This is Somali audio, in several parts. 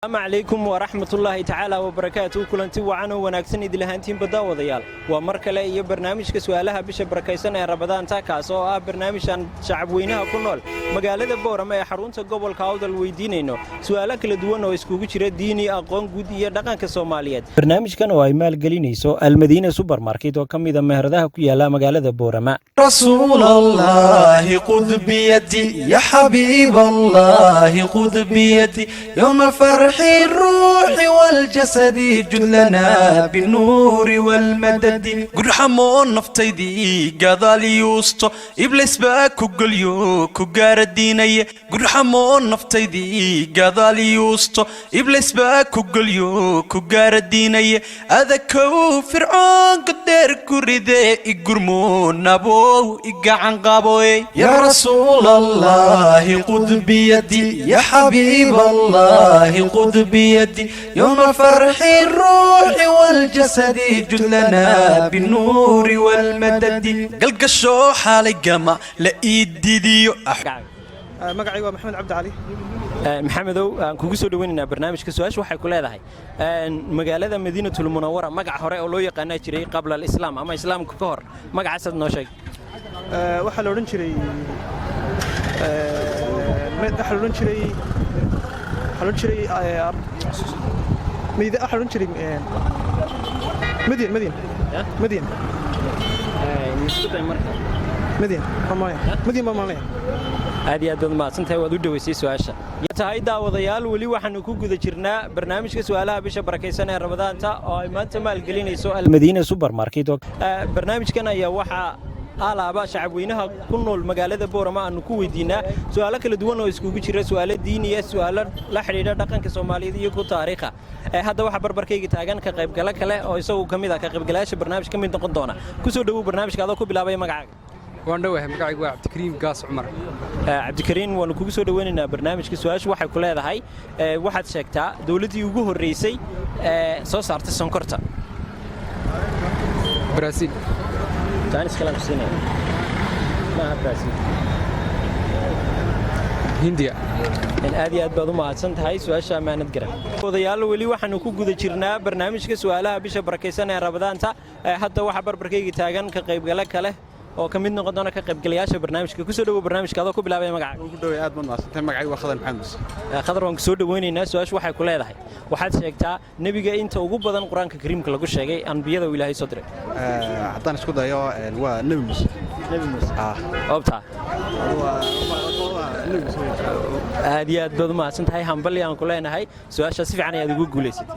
Asalaamu calaykum waraxmatullaahi tacaala wabarakaatu. Kulanti wacan oo wanaagsan idil ahaantiinba, daawadayaal. Waa mar kale iyo barnaamijka su'aalaha bisha barakaysan ee Ramadaanta, kaas oo ah barnaamijaan shacabweynaha ku nool magaalada Boorama ee xarunta gobolka Awdal weydiinayno su'aalo kala duwan oo iskugu jira diini, aqoon guud iyo dhaqanka Soomaaliyeed. Barnaamijkan oo ay maalgelinayso Almadiina Subermarket oo ka mida meheradaha ku yaala magaalada Boorama. رسول الله خذ بيدي، يا حبيب الله خذ بيدي، يوم فرح الروح والجسد جد لنا بالنور والمدد. Gurxamoo naftaydii gadaal yuusto, Ibliis baa ku golyo ku gaaradiinaya. Gurxamoo naftaydii gadaal yuusto, Ibliis baa ku golyo ku gaaradiinaya. Adakow Fircoon godeer ku ride, igurmoo nabow, igacan qaboy. يا رسول الله خذ بيدي، يا حبيب الله خذ بيدي، يوم فرح الروح والجسد جد لنا بالنور والمدد. Galgasho xaaligama la ii didiyo. Magacaygu waa Maxamed Cabdi Cali. Maxamedow, aan kugu soo dhaweynaynaa barnaamijka. Su-aashu waxay ku leedahay: magaalada Madiinatul Munawara magac hore oo loo yaqaanaa jiray qabla alislaam ama Islaamka ka hor, magacaasaad noo sheeg. Waxaa la odhan jiray waxaa la odhan jiray Madyan, Madyan, Madyan. Isku day marka. Madyan baan malanaya, Madyan baan malanaya. Aad iyo aad baad mahadsantahay, waad u dhoweysay su-aasha. Tahay daawadayaal, weli waxaanu ku guda jirnaa barnaamijka su'aalaha bisha barakaysan ee Ramadaanta oo ay maanta maalgelinayso Almadiina Subermarket. Barnaamijkan ayaa waxaa alaaba shacabweynaha ku nool magaalada Boorama aanu ku weydiinaa su'aalo kala duwan oo iskugu jira su'aalo diiniya, su'aalo la xidhiidha dhaqanka Soomaaliyeed iyo ku taariikha. Hadda waxaa barbarkayga taagan ka qaybgalo kale oo isagu ka mid ah ka qaybgalayaasha barnaamij ka mid noqon doona. Ku soo dhowow barnaamijka adoo ku bilaabaya magacaaga. Waan dhowahay, magacaygu waa Cabdikariim Gaas Cumar. Cabdikariin, waanu kugu soo dhoweynaynaa barnaamijka. Su-aashu waxay ku leedahay: waxaad sheegtaa dowladdii ugu horreysay ee soo saartay sonkorta. Brazil. Jaanis kalaan ku siinaya, maaha Brazil. Hindiya. Aad iyo aad baad u mahadsan tahay, su-aasha ammaanad garan. Odayaal, weli waxaanu ku guda jirnaa barnaamijka su'aalaha bisha barakaysan ee Ramadaanta. Hadda waxaa barbarkayga taagan ka qaybgale kale oo ka mid noqon doona ka qaybgalayaasha barnaamijka. Kusoo dhowow barnaamijka adoo ku bilaabaya magacaaga. Ku dhoway, aad baad mahadsantahay. Magacaygu waa Khadar Maxamed Muuse. Khadar, waan ku soo dhoweynaynaa. Su-aashu waxay ku leedahay: waxaad sheegtaa nebiga inta ugu badan Qur-aanka Kariimka lagu sheegay ambiyada uu Ilaahay soo diray. Haddaan isku dayo, waa Nebi Muuse. Nebi Muuse oobtaa. Nebi Muuse. Aad iyo aad baad u mahadsan tahay, hambali aan ku leenahay. Su-aashaa si fiican ayaad ugu guulaysatay.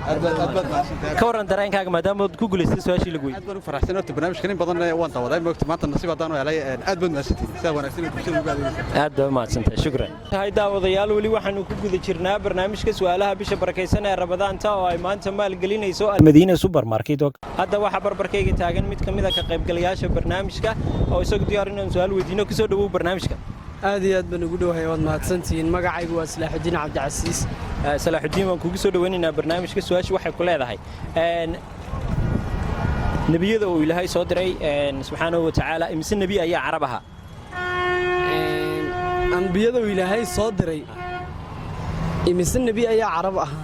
Aad baad, aad baad mahadsantahay. Ka warran dareenkaaga maadaama aad ku guulaysatay su-aashii lagu weydiiyey? Aad baan u faraxsan. Horta barnaamijkan in badan waan daawaday, moogta. Maanta nasiib haddaan u helay. Aad baad mahadsantihiin sidaa wanaagsan ee bulshada ugu adeegaysa. Aad baad u mahadsantahay, shukran. Tahay daawadayaal, weli waxaanu ku guda jirnaa barnaamijka su'aalaha bisha barakaysan ee Ramadaanta oo ay maanta maalgelinayso Almadiina Subermarket. Hadda waxaa barbarkayga taagan mid ka mid a ka qaybgalayaasha barnaamijka oo isagu diyaar inaan su'aal weydiino. Kusoo dhowow barnaamijka. Aad iyo aad baan ugu dhowahay, waad mahadsantihiin. Magacaygu waa Salaaxudiin Cabdicasiis. Salaaxudiin, waan kugu soo dhoweynaynaa barnaamijka. Su-aashu waxay ku leedahay: nebiyada uu Ilaahay soo diray subxaanahu wa tacaala, imise nebi ayaa Carab ahaa? Ambiyada uu Ilaahay soo diray, imise nebi ayaa Carab ahaa?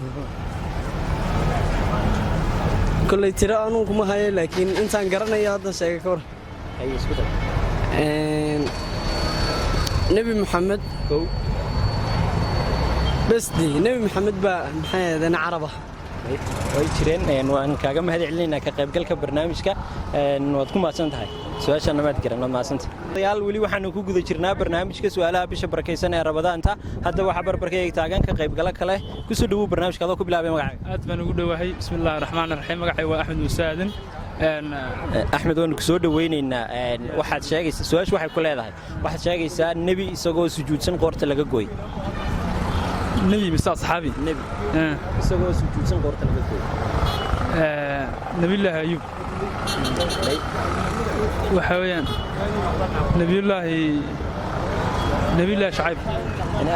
Kolley tiro anuun kuma hayo, laakiin intaan garanayo hadda sheega ka war. Nebi Maxamed besdi, Nebi Maxamed baa maxay ahaydeen Carab ah. Way jireen. Waan kaaga mahad celinaynaa ka qaybgalka barnaamijka, waad ku mahadsan tahay. Su-aashaana maad garan, waad mahadsantahay. Yaal, weli waxaanu ku guda jirnaa barnaamijka su'aalaha bisha barakaysan ee Ramadaanta. Hadda waxaa barbarkayga taagan ka qaybgalo kale. Kusoo dhowow barnaamijka adoo ku bilaabay magacaaga. Aad baan ugu dhowahay. Bismi Illaahi Raxmaan Raxiim. Magacay waa Axmed Muuse Aadan. Axmed, waanu kusoo dhoweynaynaa. Waxaad sheegaysaa, su-aashu waxay ku leedahay: waxaad sheegaysaa nebi isagoo sujuudsan qoorta laga gooy. Nebi mise asxaabi? Nebi isagoo sujuudsan qoorta laga gooy. Nabiyullaahi Ayuub waxa weeyaan, Nabiyullaahi Shacayb.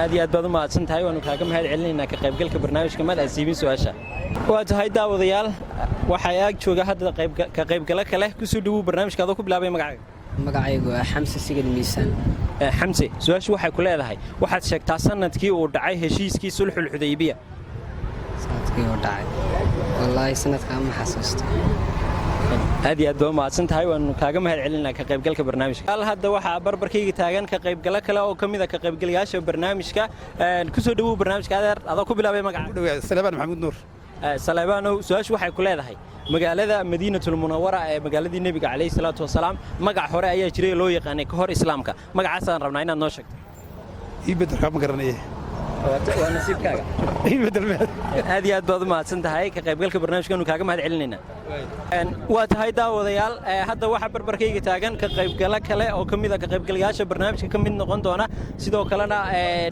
Aad iyo aad baad u mahadsan tahay, waanu kaaga mahad celinaynaa ka qaybgalka barnaamijka. Maad asiibin su-aasha. Waa tahay daawadayaal, waxaa aag jooga hadda ka qaybgalo kale. Kusoo dhowow barnaamijka adoo ku bilaabay magacaaga. Magacaygu waa Xamse Sigad Miisaan. Xamse, su-aashu waxay ku leedahay, waxaad sheegtaa sanadkii uu dhacay heshiiskii sulxul Xudaybiya. Sanadkii uu dhacay, wallaahi sanadkaa ma xasuusto. Aad iyo aad baa umahadsan tahay, waanu kaaga mahad celinaa ka qaybgalka barnaamijka. Hal hadda waxaa barbarkayga taagan ka qaybgalo kale oo ka mid a ka qaybgalayaasha barnaamijka. Ku soo dhawow barnaamijka, adeer, adoo ku bilaabay magaca. Salebaan Maxamuud Nuur. Saleebaanow, su-aashu waxay ku leedahay, magaalada Madiinatul Munawara ee magaaladii Nebiga calayhi salaatu wasalaam, magac hore ayaa jiray oo loo yaqaanay ka hor Islaamka. Magacaasaan rabnaa inaad noo sheegto. Ii bedelkaa, ma garanaye. Waa nasiibkaaga. Ii bedel. Aad iyo aad baad u mahadsan tahay, ka qaybgalka barnaamijkaanu kaaga mahad celinaynaa. Waa tahay daawadayaal, hadda waxaa barbarkayga taagan ka qaybgalo kale oo ka mid a ka qaybgalayaasha barnaamijka ka mid noqon doona, sidoo kalena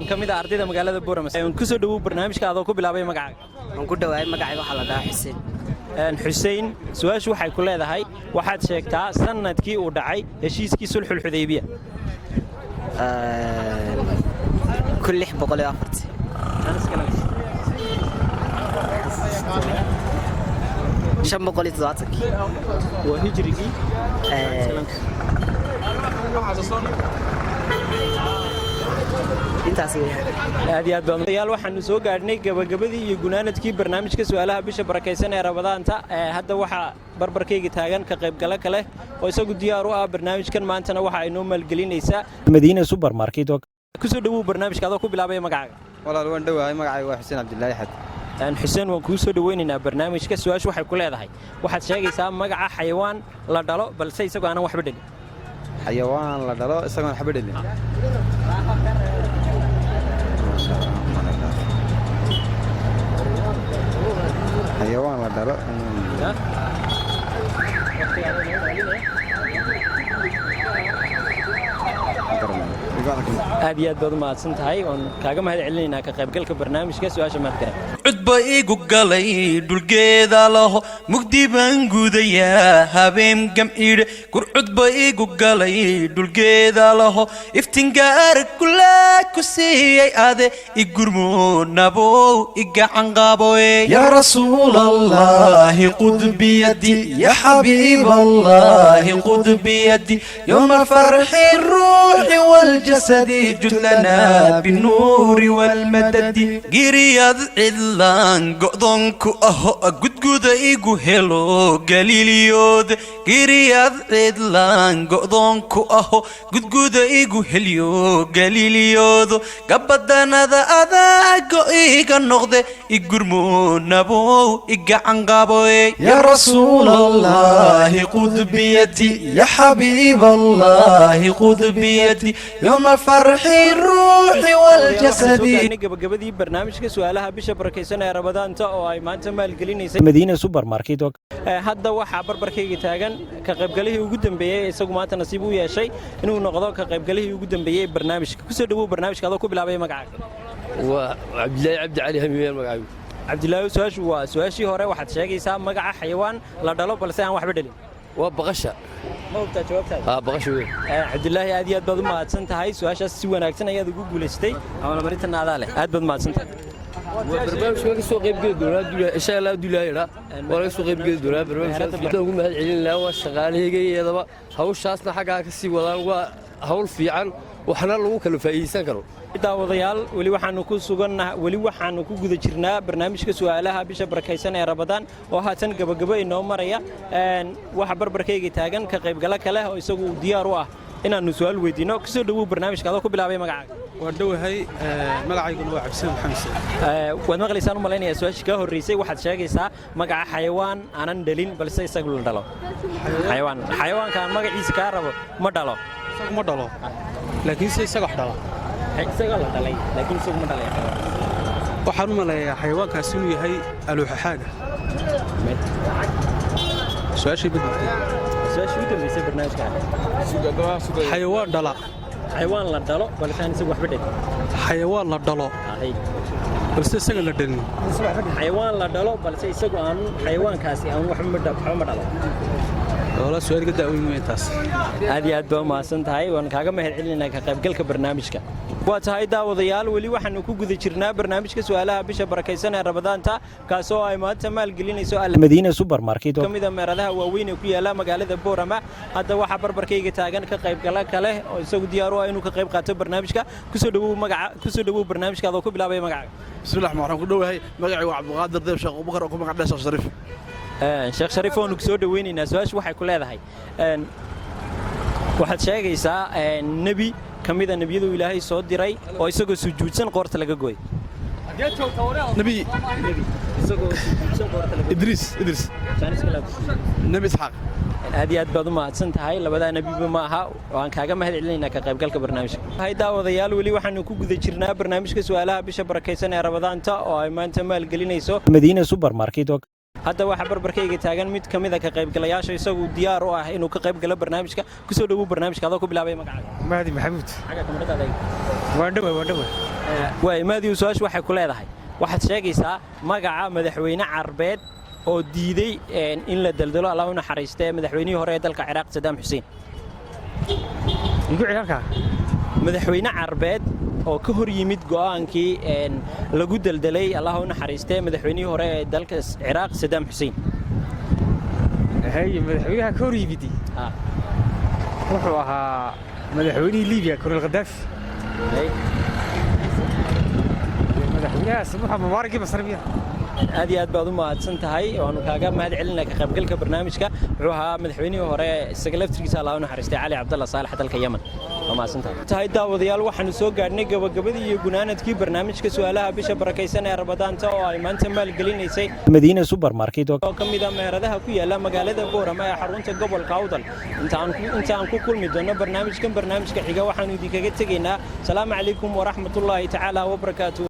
ka mid a ardayda magaalada Boorama. Ku soo dhawow barnaamijka adoo ku bilaabay magacaaga. Waan ku dhawaay. Magacayga waxaa la dhahaa Xuseen. Xuseen, su-aashu waxay ku leedahay, waxaad sheegtaa sanadkii uu dhacay heshiiskii sulxul Xudaybiya. 1604-tii. 570-kii. Waa hijrigii. Intaas. Aad iyo aad baan yaal. Waxaanu soo gaadhnay gabagabadii iyo gunaanadkii barnaamijka su'aalaha bisha barakaysan ee Ramadaanta. Hadda waxaa barbarkayga taagan ka qaybgalo kale oo isagu diyaar u ah barnaamijkan. Maantana waxa ay noo maalgelinaysaa Madiina Supermarket. Kusoo dhawow barnaamijka adoo ku bilaabaya magacaaga. Walaal, waan dhowahay. Magacayga waa Xuseen Cabdilaahi Xad. Xuseen, waan kuu soo dhaweynaynaa barnaamijka. Su-aashu waxay ku leedahay, waxaad sheegaysaa magaca xayawaan la dhalo balse isagoo aanan waxba dhalin. Xayawaan la dhalo isagoon waxba dhalin? Xayawaan la dhalo. Aad iyo aad baad u mahadsan tahay, waan kaaga mahad celinaynaa ka qaybgalka barnaamijka. Su-aasha maad garan. Cudba igu galay dhulgeeda laho, mugdi baan gudayaa habeen gamidhe. Gurcudba igu galay dhulgeeda laho, iftingaar kulaa ku siiyey ade igurmo nabow igacan qaboye. يا رسول الله خذ بيدي، يا حبيب الله خذ بيدي، يوم فرح الروح والجسد، جد لنا بالنور والمدد. Giriyad cidlaan go'doonku aho, gudguda igu helo Galiiliyood. Giriyad cidlaan go'doonku aho, gudguda igu helyo Galiiliyoodo. Gabadanada adaago iga noqde, igurmo nabow igacan qaboye. يا رسول الله خذ بيدي، يا حبيب الله خذ بيدي، يوم فرح الروح والجسد. Gaadhnay gabagabadii barnaamijka su'aalaha bisha barakaysan ee Ramadaanta oo ay maanta maalgelinaysay Madiina Supermarket. Hadda waxaa barbarkayga taagan ka qaybgalihii ugu dambeeyey, isagu maanta nasiib u yeeshay inuu noqdo ka qaybgalihii ugu dambeeyey ee barnaamijka. Kusoo dhawow barnaamijka adoo ku bilaabay magacaaga. Waa Cabdilaahi Cabdi Cali Hamiween magacaygu. Cabdilaahi, su-aashu waa su-aashii hore. Waxaad sheegaysaa magaca xayawaan la dhalo balse aan waxba dhalin. Waa baqasha. Ma hubtaa jawaabtaada? Haa, baqasha weyn. Cabdilaahi, aad iyo aad baad u mahadsan tahay. Su-aashaas si wanaagsan ayaad ugu guulaysatay. Abaalmarintan adaa leh. Aad baad mahadsan tahay. Barnaamijka waan ka soo qaybgeli doonaa insha Allah. Duulaayadha waan laga soo qaybgeli doonaa barnaamijkaas. Ugu mahad celin lahaa waa shaqaalahayga iyadaba, hawshaasna xaggaa ka sii wadaan. Waa hawl fiican, waxna lagu kala faa'iidaysan karo. Daawadayaal, weli waxaanu ku sugannaha, weli waxaanu ku guda jirnaa barnaamijka su'aalaha bisha barakaysan ee Ramadaan oo haatan gabagabo inoo maraya. Waxa barbarkayga taagan ka qaybgalo kale oo isagu diyaar u ah inaannu su'aal weydiinno. Kusoo dhawow barnaamijka adoo ku bilaabay magacaaga. Waan dhowahay, magacayguna waa Cabdisalaam Maxamed. Waad maqlaysaan u malaynayaa su-aashii kaa horreysay. Waxaad sheegaysaa magaca xayawaan aanan dhalin balse isagu la dhalo. Xayawaan, xayawaanka aan magaciisa kaa rabo ma dhalo. Isagu ma dhalo, laakiinse isaga wax dhala. Isaga la dhalay laakiin isagu ma dhalay. Waxaan u maleeyaa xayawaankaasi inuu yahay aluuxaxaaga. Su-aashii beddeltay. Su-aashii u dambeysay barnaamijka. Xayawaan dhala. Xayawaan la dhalo balse aan isagu waxba dhalin. Xayawaan la dhalo balse isaga la dhalin. Xayawaan la dhalo balse isagu aan xayawaankaasi aan waxba ma dhalo. Wala su'aal ka daaweyn weyn taas. Aad iyo aad baa u mahadsan tahay, waan kaaga mahad celinaynaa ka qaybgalka barnaamijka. Waa tahay daawadayaal, weli waxaanu ku guda jirnaa barnaamijka su'aalaha bisha barakaysan ee Ramadaanta, kaasoo ay maanta maalgelinayso Almadiina Supermarket oo ka mid ah meheradaha waaweyn ee ku yaala magaalada Boorama. Hadda waxaa barbarkayga taagan ka qaybgala kale oo isagu diyaar u ah inuu ka qayb qaato barnaamijka. Kusoo dhawow magaca, kusoo dhawow barnaamijka adoo ku bilaabaya magacaaga. Bismillah, waxaan ku dhowahay. Magacay waa Cabdiqaadir Deeb Sheekh Abubakar oo ku magac dheer Sheekh Shariif. Sheekh Shariif, waanu ku soo dhaweynaynaa. Su-aashu waxay ku leedahay, waxaad sheegaysaa nebi ka mida nebiyadu Ilaahay soo diray oo isagoo sujuudsan qoorta laga gooy. Nebi Isagoo sujuudsan qoorta laga Idriis, Idriis, Nebi Isxaaq. Aad iyo aad baad u mahadsan tahay. Labadaa nebiba ma aha. Waan kaaga mahad celinaynaa ka qaybgalka barnaamijka. Hay daawadayaal, weli waxaanu ku guda jirnaa barnaamijka su'aalaha bisha barakaysan ee Ramadaanta oo ay maanta maalgelinayso Madiina Supermarket. Hadda waxaa barbarkayga taagan mid ka mid a ka qaybgalayaasha isagu diyaar u ah inuu ka qayb galo barnaamijka. Kusoo dhawow barnaamijka adoo ku bilaabay magacaaga. Mahdi Maxamuud. Xagga kamaradaada. Waan dhowahay, waan dhowahay. Waay Mahdi, su-aashu waxay ku leedahay, waxaad sheegaysaa magaca madaxweyne Carbeed oo diiday in la daldalo, Allah u naxariistee, madaxweynihii hore ee dalka Ciraaq, Sadaam Xuseen. Igu celi halkaa. Madaxweyne Carbeed oo ka hor yimid go'aankii lagu deldelay, Allah u naxariistee, madaxweynihii hore ee dalka Ciraaq, Sadaam Xuseen. Hay, madaxweynaha ka hor yimidi wuxuu ahaa madaxweynihii Liibiya, Colonel Khadaafi. Madaxweynahaas wuxuu Mubaaragii Masar miya? Aad iyo aad baad u mahadsan tahay, waanu kaaga mahad celinaa ka qaybgalka barnaamijka. Wuxuu ahaa madaxweynihii hore isaga laftirkiisa, Allah u naxariistay, Cali Cabdalla Saalax, dalka Yemen. Waa mahadsan tahay. Tahay daawadayaal, waxaanu soo gaadhnay gabagabadii iyo gunaanadkii barnaamijka su'aalaha bisha barakaysan ee Ramadaanta oo ay maanta maalgelinaysay Madiina Supermarket oo ka mid ah meheradaha ku yaala magaalada Boorama ee xarunta gobolka Awdal. Inta aan ku kulmi doono barnaamijkan barnaamijka xiga, waxaanu idinkaga tegaynaa salaamu calaykum waraxmatullaahi tacaala wabarakaatu.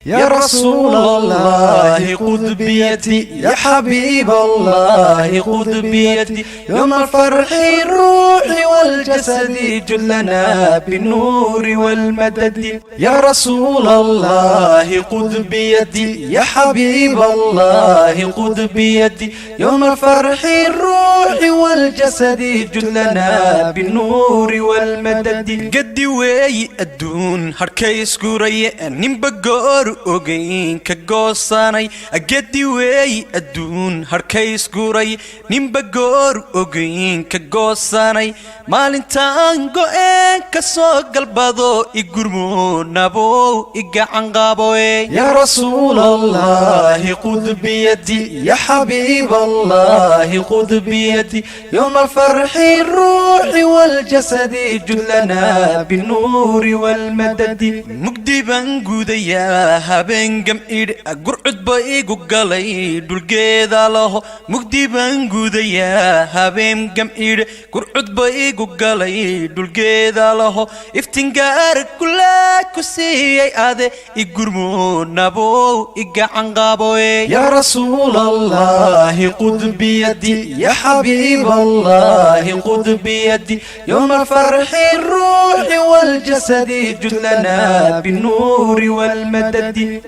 يا رسول الله خذ بيدي، يا حبيب الله خذ بيدي، يوم الفرح الروح والجسد جد لنا بالنور والمدد. يا رسول الله خذ بيدي، يا حبيب الله خذ بيدي، يوم الفرح الروح والجسد جد لنا بالنور والمدد. Geedi weeyi adduun harkay isguraya, ninba goor ogeyn ka goosanay. Geedi weeyi adduun harkay isguray, ninba goor ogeyn ka goosanay. Maalintaan go'een ka soo galbado, i gurmo nabow, i gacan qaboe. يا رسول الله خذ بيدي، يا حبيب الله خذ بيدي، يوم الفرح الروح والجسد جد لنا بالنور والمدد. Mugdi baan gudayaa habeen gam idh, gurcud ba igu galay dhulgeeda laho. Mugdi baan gudayaa habeen gam idh, gurcud ba igu galay dhulgeeda laho. Iftingaar kula ku siiyey ade, i gurmo nabow, i gacan qaboe. يا رسول الله خذ بيدي، يا حبيب الله خذ بيدي، يوم الفرح الروح والجسد جد لنا بالنور والمدد.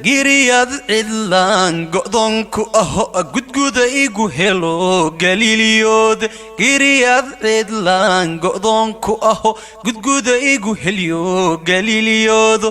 Giriyad cidlaan go'doonku aho, gudguda igu helo Galiiliyood. Giriyad cidlaan go'doonku aho, gudguda igu helyo Galiiliyoodo.